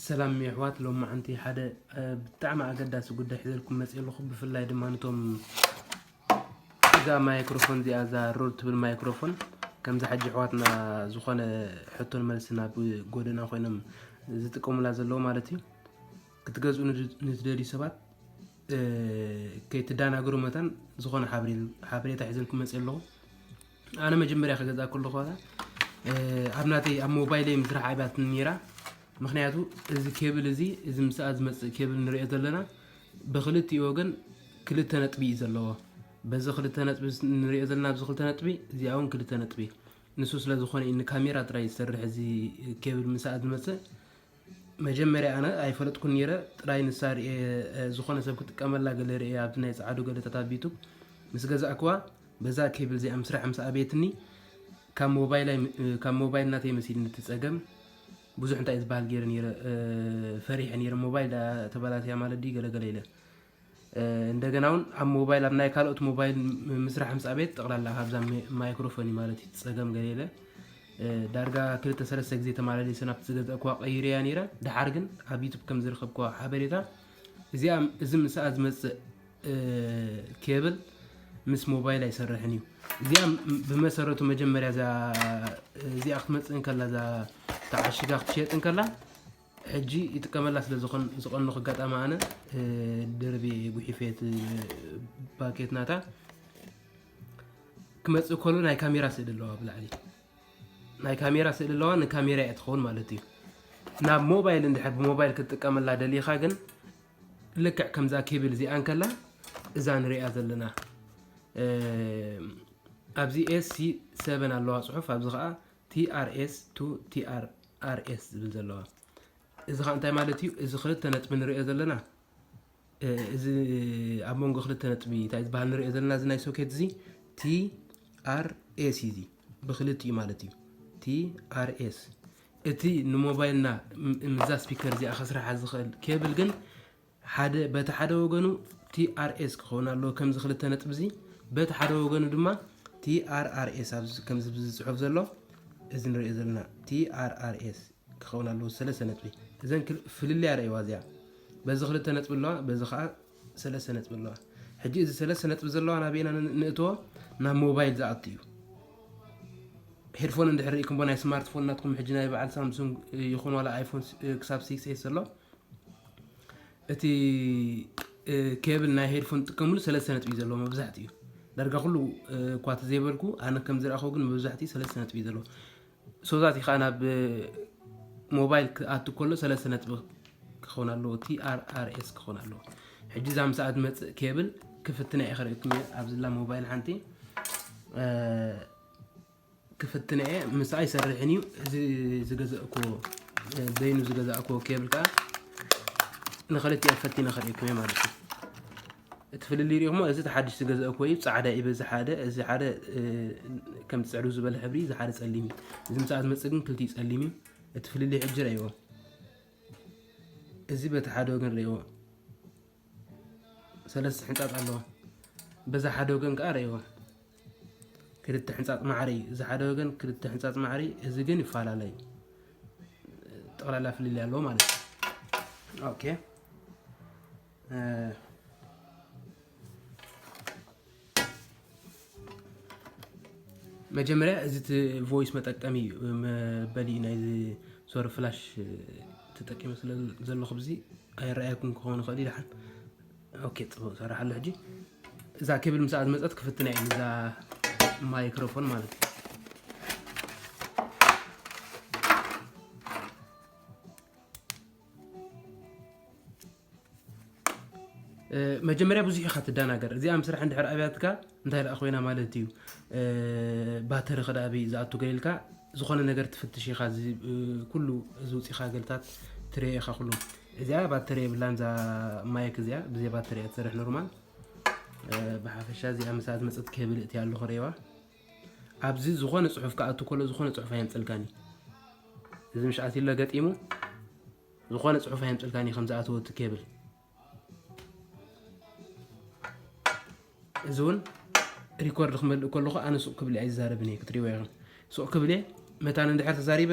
ሰላም የሕዋት፣ ሎማዓንቲ ሓደ ብጣዕሚ ኣገዳሲ ጉዳይ ሒዘልኩም መፅእ ኣለኹ። ብፍላይ ድማ ነቶም እዛ ማይክሮፎን እዚኣ፣ እዛ ሮድ ትብል ማይክሮፎን፣ ከምዚ ሓጂ ኣሕዋትና ዝኾነ ሕቶን መልስን ኣብ ጎደና ኮይኖም ዝጥቀሙላ ዘለዉ ማለት እዩ፣ ክትገዝኡ ንትደልዩ ሰባት ከይትዳናግሩ መታን ዝኾነ ሓበሬታ ሒዘልኩም መፅእ ኣለኹ። ኣነ መጀመርያ ክገዛ ከለኹ ዋላ ኣብ ናተይ ኣብ ሞባይለይ ምስራሕ ኣብያትኒ ነይራ። ምክንያቱ እዚ ኬብል እዚ፣ እዚ ምስኣ ዝመፅእ ኬብል ንሪኦ ዘለና፣ ብክልቲኡ ወገን ክልተ ነጥቢ እዩ ዘለዎ። በዚ ክልተ ነጥቢ ንሪኦ ዘለና፣ ኣብዚ ክልተ ነጥቢ፣ እዚኣ እውን ክልተ ነጥቢ። ንሱ ስለ ዝኾነ እዩ ንካሜራ ጥራይ ዝሰርሕ እዚ ኬብል ምስኣ ዝመፅእ። መጀመርያ ኣነ ኣይፈለጥኩን ነይረ፣ ጥራይ ንሳ ርእየ፣ ዝኾነ ሰብ ክጥቀመላ ገለ ርእየ፣ ኣብዚ ናይ ጸዓዱ ገለታት ኣብ ዩቱብ ምስ ገዛእክዋ፣ በዛ ኬብል እዚኣ ምስራሕ ምስ ኣበየትኒ፣ ካብ ሞባይል ኣይ-፣ ካብ ሞባይል ናተይ መሲልኒ እቲ ጸገም። ብዙሕ እንታይ እዩ ዝበሃል ገይረ ነይረ፣ ፈሪሐ ነይረ፣ ሞባይል ደኣ ተበላስያ ማለት ድዩ ገለ ገለ ኢለ። እንደገና እውን ኣብ ሞባይል፣ ኣብ ናይ ካልኦት ሞባይል ምስራሕ ምስ ኣበየት፣ ጠቕላላ ካብዛ ማይክሮፎን እዩ ማለት እዩ ጸገም ገለ ኢለ። ዳርጋ ክልተ ሰለስተ ግዜ ተመላሊሰ ናብቲ ዝገዛእክዋ ቀይረያ ነይረ። ደሓር ግን ኣብ ዩቱብ ከም ዝረኸብክዋ ሓበሬታ፣ እዚኣ፣ እዚ ምስኣ ዝመጽእ ኬብል ምስ ሞባይል ኣይሰርሕን እዩ። እዚኣ ብመሰረቱ መጀመርያ እዛ፣ እዚኣ ክትመጽእ እንከላ፣ እዛ ተዓሺጋ ክትሸየጥ እንከላ፣ ሕጂ ይጥቀመላ ስለ ዝኾን-፣ ዝቐነኹ ኣጋጣሚ ኣነ፣ ደርቤ ጉሒፈ እቲ ፓኬት ናታ ክመጽእ ከሎ ናይ ካሜራ ስእሊ ኣለዋ ብላዕሊ። ናይ ካሜራ ስእሊ ኣለዋ፣ ንካሜራ እያ ትኸውን ማለት እዩ። ናብ ሞባይል እንድሕር ብሞባይል ክትጥቀመላ ደሊኻ ግን ልክዕ ከምዛ ኬብል እዚኣ እንከላ እዛ ንሪኣ ዘለና፣ ኣብዚ ኤስ ሲ ሰቨን ኣለዋ ጽሑፍ፣ ኣብዚ ኸኣ ቲ ኣር ኤስ ቱ ቲ ኣር ኣር ኤስ ዝብል ዘለዋ። እዚ ኸኣ እንታይ ማለት እዩ? እዚ ክልተ ነጥቢ ንሪኦ ዘለና፣ እዚ ኣብ መንጎ ክልተ ነጥቢ እንታይ ዝበሃል ንሪኦ ዘለና፣ እዚ ናይ ሶኬት እዚ ቲ ኣር ኤስ እዩ። እዚ ብክልቲኡ ማለት እዩ። ቲ ኣር ኤስ። እቲ ንሞባይልና ም-፣ ምዛ ስፒከር እዚኣ ከስርሓ ዝኽእል ኬብል ግን ሓደ፣ በቲ ሓደ ወገኑ ቲ ኣር ኤስ ክኸውን ኣለዎ፣ ከምዚ ክልተ ነጥቢ እዚ። በቲ ሓደ ወገኑ ድማ ቲ ኣር ኣር ኤስ፣ ኣብዚ ከምዚ ብዚ ጽሑፍ ዘሎ፣ እዚ ንሪኦ ዘለና ቲ ኣር ኣር ኤስ ክኸውን ኣለዎ፣ ሰለስተ ነጥቢ። እዘን ክል-፣ ፍልልያ ረእይዋ እዚኣ። በዚ ክልተ ነጥቢ ኣለዋ፣ በዚ ኸኣ ሰለስተ ነጥቢ ኣለዋ። ሕጂ እዚ ሰለስተ ነጥቢ ዘለዋ ናበየና ን-፣ ንእትዎ? ናብ ሞባይል ዝኣቱ እዩ። ሄድፎን እንድሕር ርኢኹምዎ፣ ናይ ስማርትፎን ናትኩም፣ ሕጂ ናይ በዓል ሳምሱንግ ይኹን ዋላ ኣይፎን ስ-፣ ክሳብ ሲክስ ኤስ ዘሎ፣ እቲ፣ እ፣ ኬብል ናይ ሄድፎን ትጥቀምሉ ሰለስተ ነጥቢ እዩ ዘለዎ መብዛሕትኡ። ዳርጋ ኩሉ፣ እ፣ እኳ ተዘይበልኩ፣ ኣነ ከም ዝረኣኹ ግን መብዛሕትኡ ሰለስተ ነጥቢ እዩ ዘለዎ። ሶ ዛት እዩ ከዓ ናብ፣ እ፣ ሞባይል ክኣቱ ከሎ ሰለስተ ነጥቢ ክኸውን ኣለዎ፣ ቲ ኣር ኣር ኤስ ክኸውን ኣለዎ። ሕጂ እዛ ምስኣ ትመፅእ ኬብል ክፍትና እየ ከርእየኩም እየ። ኣብዚ ላ ሞባይል ሓንቲ፣ እ፣ ክፍትነ እየ፣ ምስኣ ኣይሰርሕን እዩ። እዚ ዝገዛእክዎ፣ በይኑ ዝገዛእክዎ ኬብል ከኣ ንኽልቲኦም ፈቲነ ከርእየኩም እየ ማለት እዩ። እቲ ፍልልይ ርኢኹሞ፣ እዚ እቲ ሓድሽ ዝገዛእክዎ እዩ፣ ጻዕዳ እዩ በዚ ሓደ፣ እዚ ሓደ፣ እ፣ ከም ጽዕዱ ዝበለ ሕብሪ፣ እዚ ሓደ ጸሊም እዩ። እዚ ምስኣ ዝመጽእ ግን ክልቲኡ ጸሊም እዩ። እቲ ፍልልይ ሕጂ ረእይዎ። እዚ በቲ ሓደ ወገን ረእይዎ። ሰለስተ ሕንጻጽ ኣለዎ። በዛ ሓደ ወገን ከኣ ረእይዎ። ክልተ ሕንጻጽ ማዕረ እዩ። እዚ ሓደ ወገን ክልተ ሕንጻጽ ማዕረ እዩ። እዚ ግን ይፈላለ እዩ። ጠቕላላ ፍልልይ ኣለዎ ማለት እዩ። ኦኬ። እ፣ መጀመርያ እዚ እቲ ቮይስ መጠቀሚ እዩ፣ መበሊ ናይዚ ሶሪ ፍላሽ ተጠቂመ ስለ ዘለኹ ብዚ ኣይረኣየኩም ክኸውን ይኽእል እዩ። ደሓን። ኦኬ፣ ጽቡቕ ሰራሕ ኣሎ። ሕጂ እዛ ኬብል ምስኣ ዝመጸት ክፍትና እየ፣ እዛ ማይክሮፎን ማለት እዩ። እ፣ መጀመርያ ብዙሕ ኢኻ ትደናገር። እዚኣ ምስራሕ እንድሕር ኣብያትካ እንታይ ደኣ ኮይና ማለት እዩ። እ፣ ባተሪ ከ ደኣ ኣበይ ዝኣቱ ገለ ኢልካ ዝኾነ ነገር ትፍትሽ ኢኻ። እዚ፣ እ፣ ኩሉ እዚ ውፂኻ ገልታት ትርኤ ኢኻ ኩሉ። እዚኣ ባተሪ የብላን፣ እዛ ማይክ እዚኣ ብዘይ ባተሪ እያ ትሰርሕ ኖርማል። እ፣ ብሓፈሻ እዚኣ ምስኣ ዝመፀት ኬብል እቲ ኣለኹ ሬዋ። ኣብዚ ዝኾነ ፅሑፍ ክኣቱ ከሎ ዝኾነ ፅሑፍ ኣየምፀልካን እዩ። እዚ ምሽ ኣትዩሎ ገጢሙ ዝኾነ ፅሑፍ ኣየምፀልካን እዩ ከም ዝኣተወ እቲ ኬብል። እዚ እውን ሪኮርድ ክመልእ ከለኹ ኣነ ሱቕ ክብል እየ ኣይዛረብን እየ፣ ክትሪእዎ ኢኹም። ሱቕ ክብል እየ፣ መታን እንድሕር ተዛሪበ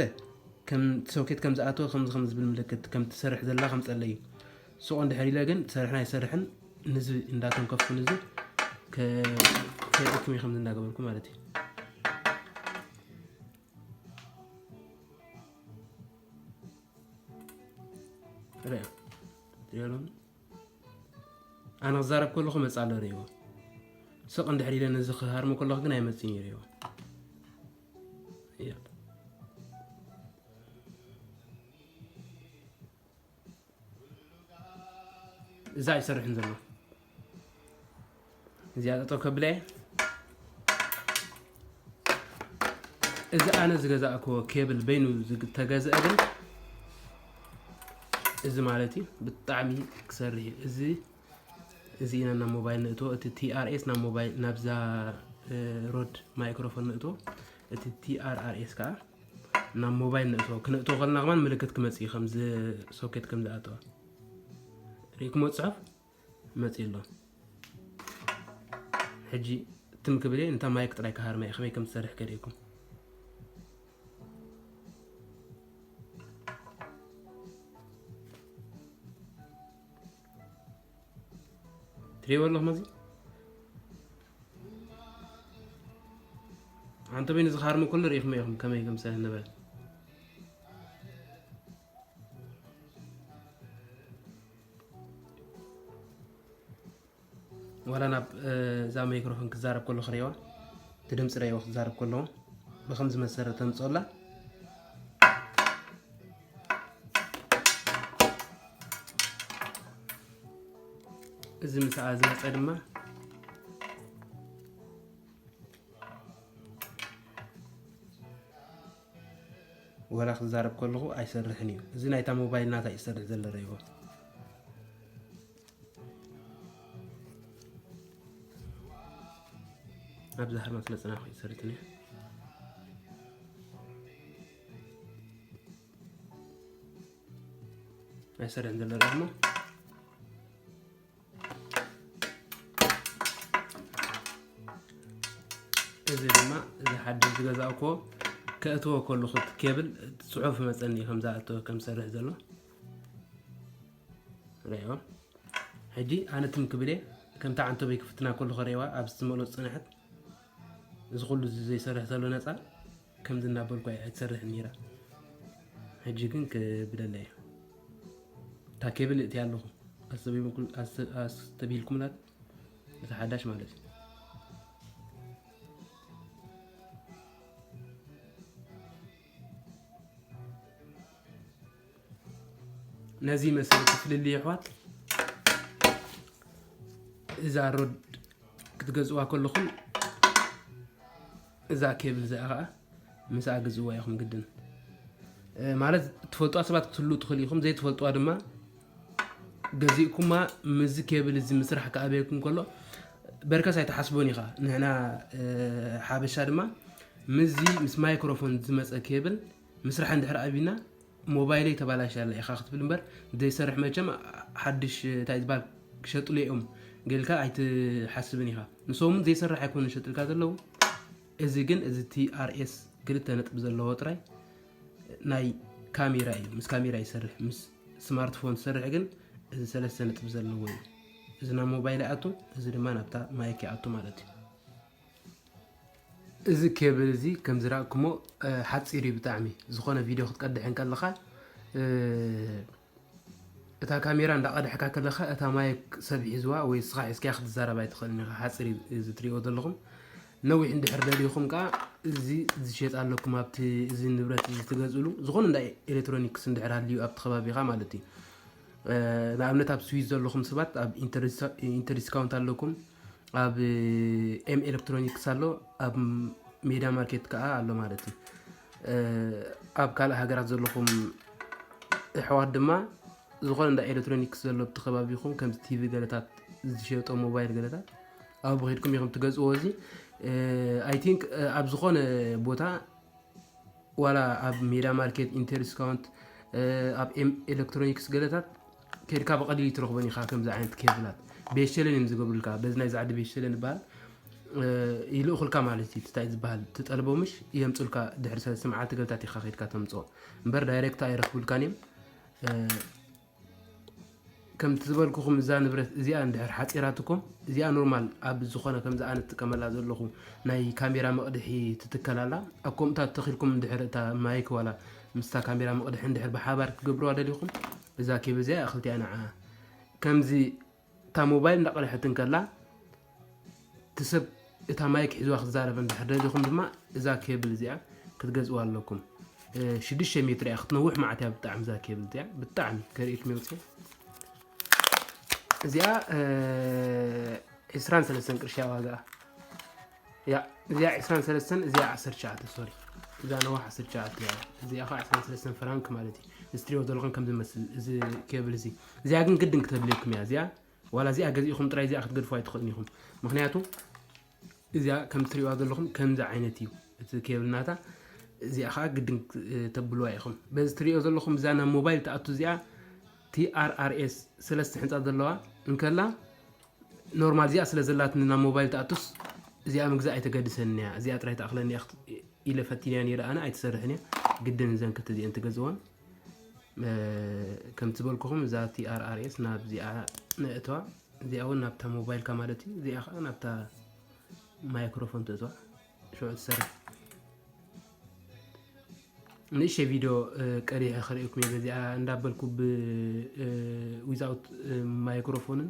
ከም ሶኬት ከም ዝኣተወ ከምዚ ከም ዝብል ምልክት ከም ትሰርሕ ዘላ ከም ጸለዩ። ሱቕ እንድሕር ኢለ ግን ትሰርሕን ኣይሰርሕን ንዚ እንዳቶም ከፍቱ ንዚ ከርእክም ከም እንዳገበርኩ ማለት እዩ። ርያ። ርያ። ኣነ ክዛረብ ከለኹ መጽእ ኣሎ ርእይዎ። ስቕ እንድሕር ኢለ ነዚ ክሃርሞ ከለኹ ግን ኣይመጽእን እዩ ርእይዎ። እያ። እዛ ኣይሰርሕን ዘሎ። እዚኣ ጠጠው ከብለ። እዚ ኣነ ዝገዛእክዎ ኬብል በይኑ ዝግ-፣ ተገዝአ ግን እዚ ማለት እዩ ብጣዕሚ ክሰርሕ እዩ። እዚ፣ እዚ ኢና ናብ ሞባይል ንእትዎ። እቲ ቲ ኣር ኤስ ናብ ሞባይል፣ ናብዛ፣ እ፣ ሮድ ማይክሮፎን ንእትዎ። እቲ ቲ ኣር ኣር ኤስ ከዓ ናብ ሞባይል ንእትዎ። ክነእትዎ ከለና ከማን ምልክት ክመጽእ እዩ፣ ከምዚ ሶኬት ከም ዝኣተወ። ርኢኩሞ ጽሑፍ መጽእ ኣሎ። ሕጂ ትም ክብል እየ፣ ነታ ማይክ ጥራይ ክሃርማ እየ፣ ከመይ ከም ትሰርሕ ከርእየኩም። ትርእይዎ ኣለኹም እዚ? ኣንተ በይኑ ዝኻርሞ ከሎ ርኢኹም ኢኹም ከመይ ከም ዝሰርሕ ነበረ። ዋላ ናብ፣ እ፣ እዛ ማይክሮፎን ክዛረብ ከሎ ክርእይዋ፣ እቲ ድምፂ ርእይዎ ክዛረብ ከሎ ብኸምዚ መሰረት ተምፅኦ ኣላ። እዚ ምስኣ ዝመፀ ድማ ወላ ክዛረብ ከለኹ ኣይሰርሕን እዩ። እዚ ናይታ ሞባይል ናታ እዩ ዝሰርሕ ዘሎ ርእይዎ። ኣብዚ ሃርማ ስለ ጽናሕ ይሰርሕን እዩ። ኣይሰርሕን ዘሎ ርእይኹሞ። እዚ ድማ እዚ ሓድሽ ዝገዛእኩዎ ከእትዎ ከለኹ እቲ ኬብል ጽሑፍ መጸኒ ከም ዝኣተወ ከም ዝሰርሕ ዘሎ። ርእይዎ። ሕጂ ኣነ ትም ክብል እየ። ከምታ ዓንተቦይ ክፍትና ከለኹ ርእይዋ ኣብዚ ዝመልኦ ጽንሕት እዚ ኩሉ እዚ ዘይሰርሕ ዘሎ ነጻ ከምዚ እናበልኩ እየ ኣይትሰርሕን ነይራ። ሕጂ ግን ክብለላ እየ። እታ ኬብል እእትያ ኣለኹ። ኣስተብሂልኩም-፣ ኣስተ-፣ ኣስተብሂልኩምላት? እቲ ሓዳሽ ማለት እዩ። ነዚ መሰል እቲ ፍልልይ ኣሕዋት፣ እዛ ሮድ ክትገዝእዋ ከለኹም እዛ ኬብል እዚኣ ኸዓ ምስኣ ግዝእዋ ኢኹም ግድን። እ፣ ማለት ትፈልጥዋ ሰባት ክትህልዉ ትኽእሉ ኢኹም፣ ዘይትፈልጥዋ ድማ ገዚእኩማ ምስዚ ኬብል እዚ ምስራሕ ክኣበየኩም ከሎ በርከስ ኣይትሓስቦን ኢኻ። ንሕና፣ እ፣ ሓበሻ ድማ ምስዚ ምስ ማይክሮፎን ዝመጸ ኬብል ምስራሕ እንድሕር ኣብይና ሞባይለይ ተባላሽያ ኣላ ኢኻ ክትብል እምበር ዘይሰርሕ መቸም ሓድሽ እንታይ ዝበሃል ክሸጥሉ እዮም ጌልካ ኣይትሓስብን ኢኻ። ንሶም ዘይሰርሕ ኣይኮኑን ሸጥልካ ዘለዉ። እዚ ግን እዚ ቲ ኣር ኤስ ክልተ ነጥቢ ዘለዎ ጥራይ ናይ ካሜራ እዩ። ምስ ካሜራ ይሰርሕ፣ ምስ ስማርትፎን ዝሰርሕ ግን እዚ ሰለስተ ነጥቢ ዘለዎ እዩ። እዚ ናብ ሞባይል ይኣቱ፣ እዚ ድማ ናብታ ማይክ ይኣቱ ማለት እዩ። እዚ ኬብል እዚ ከም ዝረእኩሞ፣ እ፣ ሓጺር እዩ ብጣዕሚ። ዝኾነ ቪድዮ ክትቀድሕ እንከለኻ፣ እ፣ እታ ካሜራ እንዳቐድሕካ ከለኻ እታ ማይክ ሰብ ሒዝዋ ወይ ንስኻ ሒዝካያ ክትዛረብ ኣይትኽእልን ኢኻ። ሓጺር እዩ እዚ ትሪእዎ ዘለኹም። ነዊሕ እንድሕር ደሊኹም ከኣ እዚ ዝሸጥ ኣለኩም ኣብቲ እዚ ንብረት እዚ ትገዝእሉ። ዝኾነ እንዳ ኤሌክትሮኒክስ እንድሕር ሃልዩ ኣብቲ ከባቢኻ ማለት እዩ። እ፣ ንኣብነት ኣብ ስዊዝ ዘለኹም ሰባት ኣብ ኢንተርዲስካ-፣ ኢንተርዲስካውንት ኣለኩም። ኣብ ኤም ኤሌክትሮኒክስ ኣሎ፣ ኣብ ሜዳ ማርኬት ከኣ ኣሎ ማለት እዩ። እ፣ ኣብ ካልእ ሃገራት ዘለኹም ኣሕዋት ድማ ዝኾነ እንዳ ኤሌክትሮኒክስ ዘሎ ኣብቲ ከባቢኹም፣ ከምዚ ቲቪ ገለታት ዝሸጦ፣ ሞባይል ገለታት፣ ኣብኡ ኸይድኩም ኢኹም ትገዝእዎ። እዚ፣ እ፣ ኣይ ቲንክ፣ እ፣ ኣብ ዝኾነ ቦታ ዋላ ኣብ ሜዳ ማርኬት፣ ኢንተርዲስካውንት፣ እ፣ ኣብ ኤም-፣ ኤሌክትሮኒክስ ገለታት ከድካ ብቐሊሉ ትረኽቦን ኢኻ። ከምዚ ዓይነት ኬብላት ቤሸለን እዮም ዝገብሩልካ። በዚ ናይ ዛዕዲ ቤሸለን ይበሃል። ይልእኹልካ ማለት እዩ። እንታይ ዝበሃል ትጠልቦ ምሽ የምፁልካ። ድሕሪ ሰለስተ መዓልቲ ገብታ ቲኻ ከድካ ተምፅኦ እምበር ዳይሬክት ኣይረኽቡልካን እዮም። ከምቲ ዝበልኩኹም እዛ ንብረት እዚኣ እንድሕር ሓፂራትኩም እዚኣ ኖርማል ኣብ ዝኾነ ከምዚ ኣነ ትጥቀመላ ዘለኹ ናይ ካሜራ መቕድሒ ትትከላላ ኣብ ኮምታት ተኺልኩም እንድሕር እታ ማይክ ዋላ ምስታ ካሜራ መቕድሒ እንድሕር ብሓባር ክትገብርዋ ደሊኹም እዛ ኬብል እዚኣ ክልቲኣ ንዓ ከምዚ እታ ሞባይል እንዳቐድሐት እንከላ እቲ ሰብ እታ ማይክ ሒዝዋ ክትዛረብ እንድሕር ደሊኹም ድማ እዛ ኬብል እዚኣ ክትገዝእዋ ኣለኩም። ሽዱሽተ ሜትር እያ ክትነውሕ ማዓት እያ ብጣዕሚ እዛ ኬብል እዚኣ ብጣዕሚ ከርእየኩም ይወፅእ እዚኣ ዕስራን ሰለስተን ቅርሺ እያ ዋጋኣ። ያ እዚኣ ዕስራን ሰለስተን እዚኣ ዓሰርተ ትሽዓተ ሶሪ እዛ ነዋሕ ዓሰርተ ትሽዓተ እያ። እዚኣ ከዓ ዕስራን ሰለስተን ፍራንክ ማለት እዩ። እዚ ትሪኦ ዘለኹም ከም ዝመስል እዚ ኬብል እዚ እዚኣ ግን ግድን ክተድልየኩም እያ እዚኣ ዋላ እዚኣ ገዚእኹም ጥራይ እዚኣ ክትገድፉ ኣይትኽእሉን ኢኹም። ምክንያቱ እዚኣ ከም ትሪእዋ ዘለኹም ከምዚ ዓይነት እዩ እቲ ኬብል ናታ። እዚኣ ከዓ ግድን ተብልዋ ኢኹም። በዚ ትሪኦ ዘለኹም እዛ ናብ ሞባይል ትኣቱ እዚኣ ቲኣርኣርኤስ ሰለስተ ሕንፃ ዘለዋ እንከላ ኖርማል እዚኣ ስለ ዘላትኒ ናብ ሞባይል ትኣቱስ እዚኣ ምግዛእ ኣይተገድሰኒ እያ። እዚኣ ጥራይ ትኣኽለኒ እያ ኢለ ፈቲንያ ነይረ ኣነ ኣይትሰርሕን እያ። ግድን እዘን ክልተ እዚአን ትገዝእወን። ከም ዝበልኩኹም እዛ ቲኣርኣርኤስ ናብዚኣ ነእተዋ እዚኣ እውን ናብታ ሞባይልካ ማለት እዩ። እዚኣ ከዓ ናብታ ማይክሮፎን ተእተዋ ሽዑ ትሰርሕ። ንእሽተይ ቪድዮ ቀዲሐ ክርእየኩም እየ በዚኣ እንዳበልኩ ብ ዊዛውት ማይክሮፎንን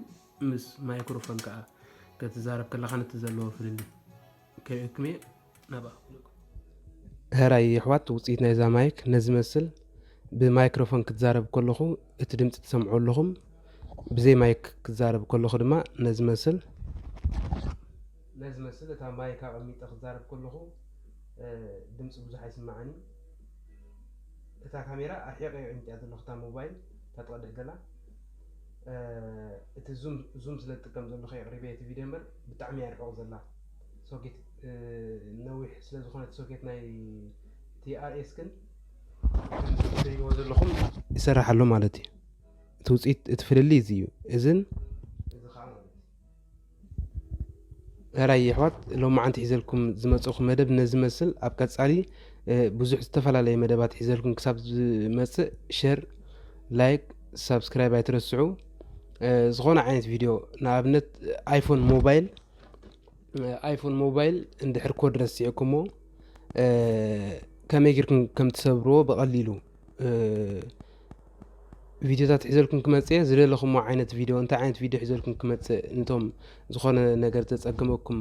ምስ ማይክሮፎን ከዓ ክትዛረብ ከለኻ ነቲ ዘለዎ ፍልልይ ከርእየኩም እየ። ናብኣ ክብለኩም። ሕራይ የሕዋት ውፅኢት ናይዛ ማይክ ነዚ መስል ብማይክሮፎን ክትዛረብ ከለኹ እቲ ድምፂ ትሰምዑ ኣለኹም። ብዘይ ማይክ ክትዛረብ ከለኹ ድማ ነዚ መስል ነዚ መስል እታ ማይክ ኣቐሚጠ ክዛረብ ከለኹ ድምፂ ብዙሕ ኣይስማዓን እዩ። እታ ካሜራ ኣርሒቐ እየ ኣቐሚጠያ ዘለኹ እታ ሞባይል እታ ትቐድሕ ዘላ እቲ ዙም ዙም ስለ ዝጥቀም ዘለኹ የቕሪበ እቲ ቪድዮ እምበር ብጣዕሚ እያ ርሑቕ ዘላ። ሶኬት ነዊሕ ስለ ዝኾነ እቲ ሶኬት ናይ ቲኣርኤስ ግን ትሪእዎ ዘለኹም ይሰርሕ ኣሎ ማለት እዩ። እቲ ውፅኢት እቲ ፍልልይ እዚ እዩ። እዝን ሕራይ የሕዋት ሎማዓንቲ ሒዘልኩም ዝመፅእኹ መደብ ነዚ መስል ኣብ ቀፃሊ ብዙሕ ዝተፈላለየ መደባት ሒዘልኩም ክሳብ ዝመፅእ ሸር ላይክ ሳብስክራይብ ኣይትረስዑ። ዝኾነ ዓይነት ቪድዮ ንኣብነት ኣይፎን ሞባይል ኣይፎን ሞባይል እንድሕር ኮድ ረሲዕኩሞ ከመይ ጌርኩም ከም ትሰብርዎ ብቐሊሉ ቪድዮታት ሒዘልኩም ክመፅእ እየ። ዝደለኹሞ ዓይነት ቪድዮ እንታይ ዓይነት ቪድዮ ሒዘልኩም ክመፅእ እንቶም ዝኾነ ነገር ዘፀገመኩም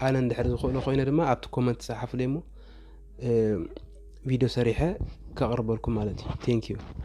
ኣነ እንድሕር ዝኽእሎ ኮይነ ድማ ኣብቲ ኮመንት ፀሓፉለይ እሞ ቪድዮ ሰሪሐ ከቕርበልኩም ማለት እዩ። Thank you።